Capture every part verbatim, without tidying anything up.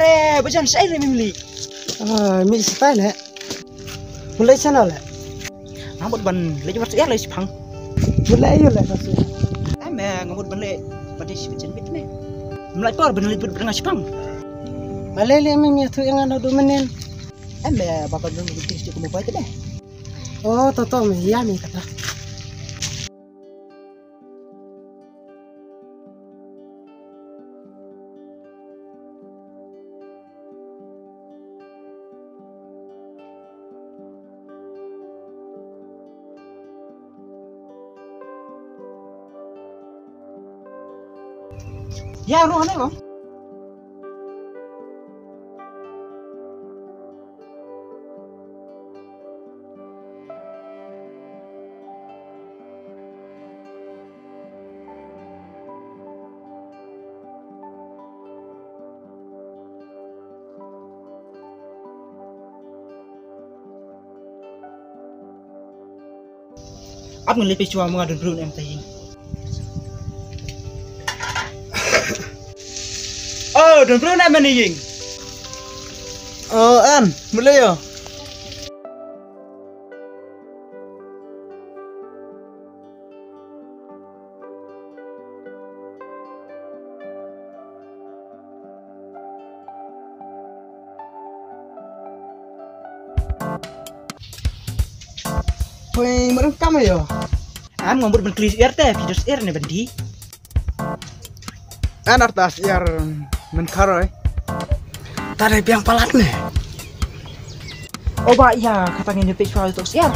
Eh, bajan sai le mimli. Ah, mi sai le. Mulai sana le. Nga mut ban leit wat syiar leit shipang. Mulai ïa le ka syiar. Em, eh, nga mut ban leit ba dei shi bajan bit me. Mulai por ban leit bit nga shipang. Balei le mi mi tu ïa nga na du menen. Em, eh, ba ka dun bit shi ku mo bai te de. Oh, to to mi ïa mi kata. Ya, ruh aneh bang. Ap ngan leit peit shuwa ma nga don briew ne em ta ïing. Oh, don briew ne em ta ïing. Oh, an, mut leit ïa. Hoi, marang kam ayo. Am ngam bud ban kli syiar te, phi don syiar ne ban die. An arta syiar men kharoi. Ta dei biang palat ne. O ba ïa, kata ngin ïa peit shuwa ïa u syiar.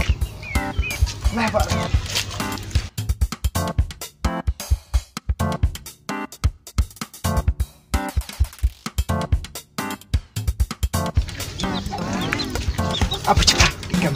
Lai ba. Apa cakap ikan?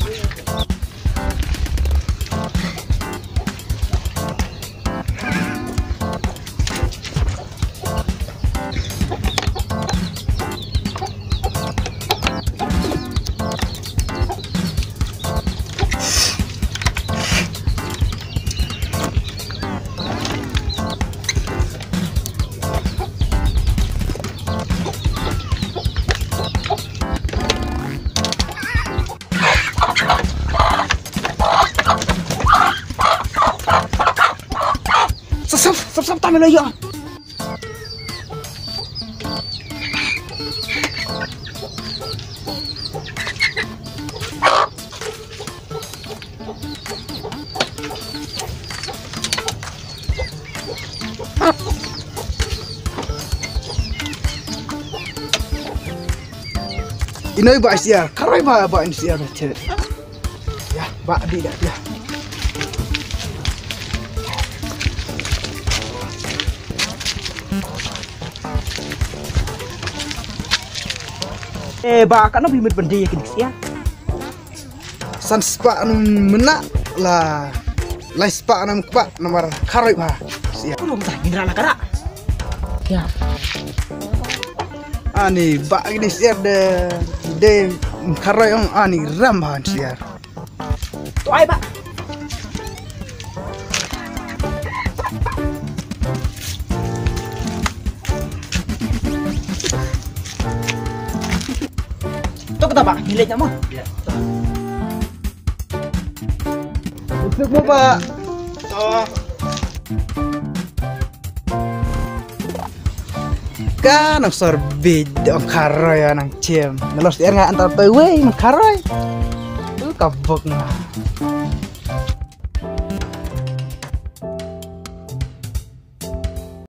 Sap, sap, sap, sap, tam ïa. Inoi ba syiar, kharoi ba, ba in syiar chet. Ïa, ba di da ïa. Eh, ba, katno phi mut ban die ïa kine ki syiar? San spah num mynta la lai spah num kpa namar kharoi ba. Syiar. Kuno masa ngin ra la kara. Ïa. Ani ba ini syiar de de kharoi ong ani ram ba syiar. To ai ba. To kata ba, ngi leit na mo. Suk mo ba. To. Ka nang sor bid ong kharoi nang chem. Nalos er nga antar toi wei nang kharoi. Tu ka bok nga.